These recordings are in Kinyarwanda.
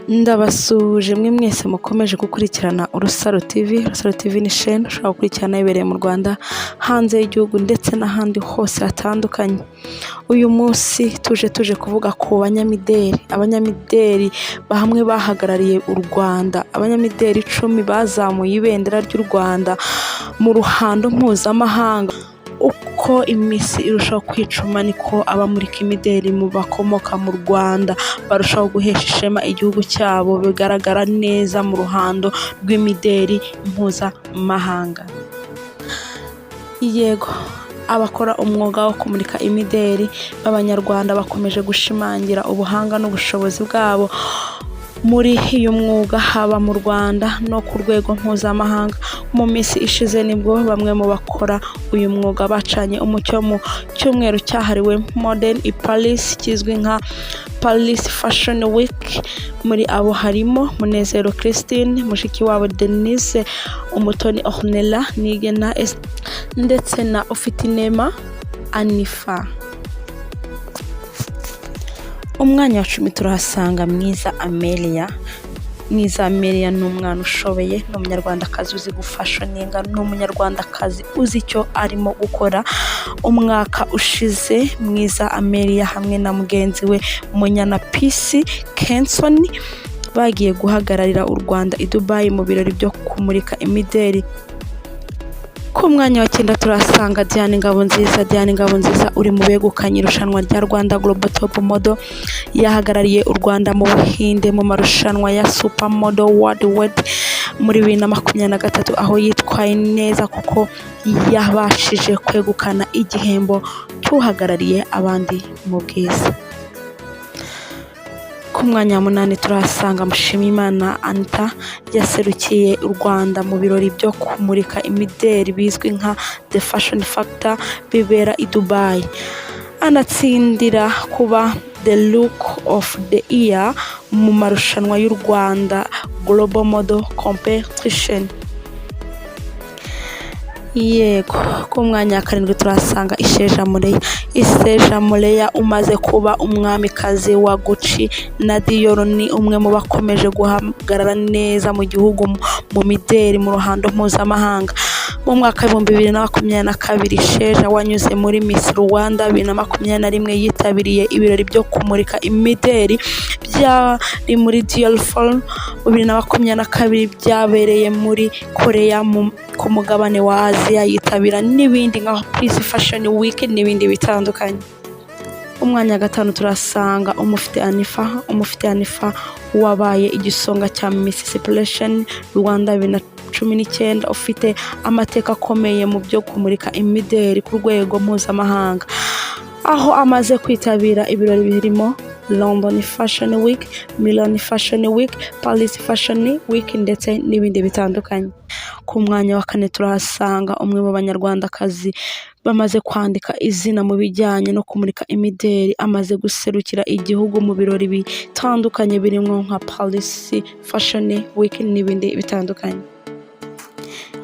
Ndabasuhuje mwe mwese mukomeje gukurikirana Urusaro TV. Urusaro TV ni shene ushobora gukurikirana ibereye mu Rwanda, hanze y'igihugu ndetse n'ahandi hose hatandukanye. Uyu munsi tuje kuvuga ku banyamideli, abanyamideli bamwe bahagarariye u Rwanda, abanyamideli 10 bazamuye ibendera ry'u Rwanda mu ruhando mpuzamahanga. Uko iminsi irushaho kwicuma niko abamurika imideli mu bakomoka mu Rwanda barushaho guhesha ishema igihugu cyabo, bigaragara neza mu ruhando rw'imideli mpuzamahanga. Yego, abakora umwuga wo kumurika imideli b'Abanyarwanda bakomeje gushimangira ubuhanga n'ubushobozi bwabo muri uyu mwuga, haba mu Rwanda no ku rwego mpuzamahanga. Mu minsi ishize nibwo bamwe mu bakora uyu mwuga bacanye umucyo mu cyumweru cyahariwe Mode in Paris kizwi nka Paris Fashion Week. Muri abo harimo Munezero Christine, Mushikiwabo Denise, Umutoni Ornella, Niyigena ndetse na Ufitinema Anifa. Umwanya wa 10 turahasanga Mwiza Amelia. Mwiza Amelia ni umwana ushoboye, ni Umunyarwandakazi uzi gufashioninga, ni Umunyarwandakazi uzi icyo arimo gukora. Umwaka ushize Mwiza Amelia hamwe na mugenzi we Munyana Peace Kenson bagiye guhagararira u Rwanda i Dubai mu birori byo kumurika imideli. Ku mwanya wa 9 turahasanga Diane Ngabonziza. Diane Ngabonziza uri mu begukanye irushanwa rya Rwanda Global Top Model, yahagarariye u Rwanda mu Buhinde mu marushanwa ya Super Model World muri 2023, aho yitwaye neza kuko yabashije kwegukana igihembo cy'uhagarariye abandi mu bwiza. Ku mwanya wa 8 turahasanga Mushimiyimana Anita. Yaserukiye u Rwanda mu birori byo kumurika imideli bizwi nka The Fashion Factor bibera i Dubai, anatsindira kuba The Look of the Year mu marushanwa y'u Rwanda Global Model Competition. Yego, ku mwanya wa 7 turahasanga Isheja Mureya. Isheja Mureya umaze kuba umwamikazi wa Gucci na Dior ni umwe mu bakomeje guhagarara neza mu gihugu mu mideli mu ruhando mpuzamahanga. Mu mwaka w'2022, Isheja wanyuze muri Miss Rwanda 2021 yitabiriye ibirori byo kumurika imideli byari muri Dior Forum 2022 byabereye muri Korea ku mugabane wa Aziya, yitabira n'ibindi nka Paris Fashion Week n'ibindi bitandukanye. Umwanya wa 5 turasanga Umufite Anifa. Umufite Anifa wabaye igisonga cya Miss Inspiration Rwanda 2019, ufite amateka akomeye mu byo kumurika imideli ku rwego mpuzamahanga, aho amaze kwitabira ibirori birimo London Fashion Week, Milan Fashion Week, Paris Fashion Week ndetse n'ibindi bitandukanye. Ku mwanya wa 4 turahasanga umwe mu Banyarwandakazi bamaze kwandika izina mu bijyanye no kumurika imideli, amaze guserukira igihugu mu birori bitandukanye birimo nka Paris Fashion Week n'ibindi bitandukanye.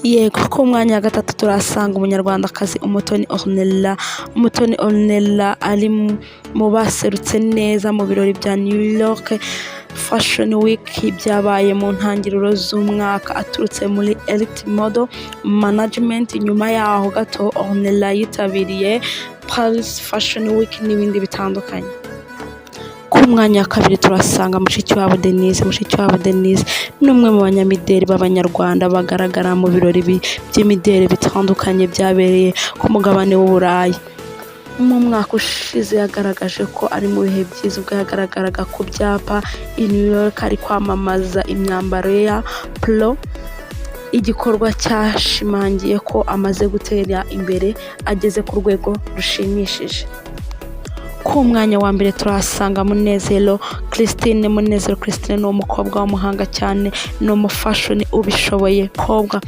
Yego, ku mwanya wa 3 turahasanga Umunyarwandakazi Umutoni Ornella. Umutoni Ornella ari mu baserutse neza mu birori bya New York Fashion Week byabaye mu ntangiriro z'umwaka, aturutse muri Elite Model Management. Nyuma yaho gato Ornella yitabiriye Paris Fashion Week n'ibindi bitandukanye. Ku mwanya wa 2 turasanga Mushikiwabo Denise. Mushikiwabo Denise ni umwe mu banyamideli b'Abanyarwanda bagaragara mu birori by'imideli bitandukanye byabereye ku mugabane w'Uburayi. Mu mwaka ushize yagaragaje ko ari mu bihe byiza ubwo yagaragaraga ku byapa i New York ari kwamamaza imyambaro ye ya Polo, igikorwa cyashimangiye ko amaze gutera imbere ageze ku rwego rushimishije. Ku mwanya wa 1 turahasanga Munezero Christine. Munezero Christine ni umukobwa w'umuhanga cyane, ni umufashoni ubishoboye. Kobwa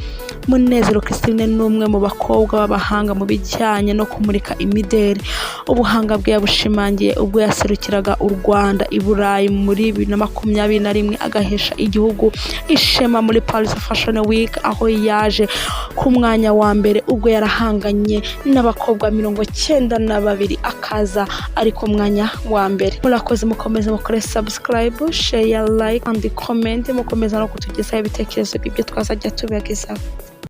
Munezero Christine ni umwe mu bakobwa b'abahanga mu bijyanye no kumurika imideli. Ubuhanga bwe yabushimangiye ubwo yaserukiraga u Rwanda i Burayi muri 2021, agahesha igihugu ishema muri Paris Fashion Week, aho yaje ku mwanya wa 1 ubwo yarahanganye n'abakobwa 92, akaza ari ari ku mwanya wa mbere. Murakoze, mukomeze mukore subscribe, share, like and comment, mukomeza no kutugezaho ibitekerezo by'ibyo twazajya tubagezaho.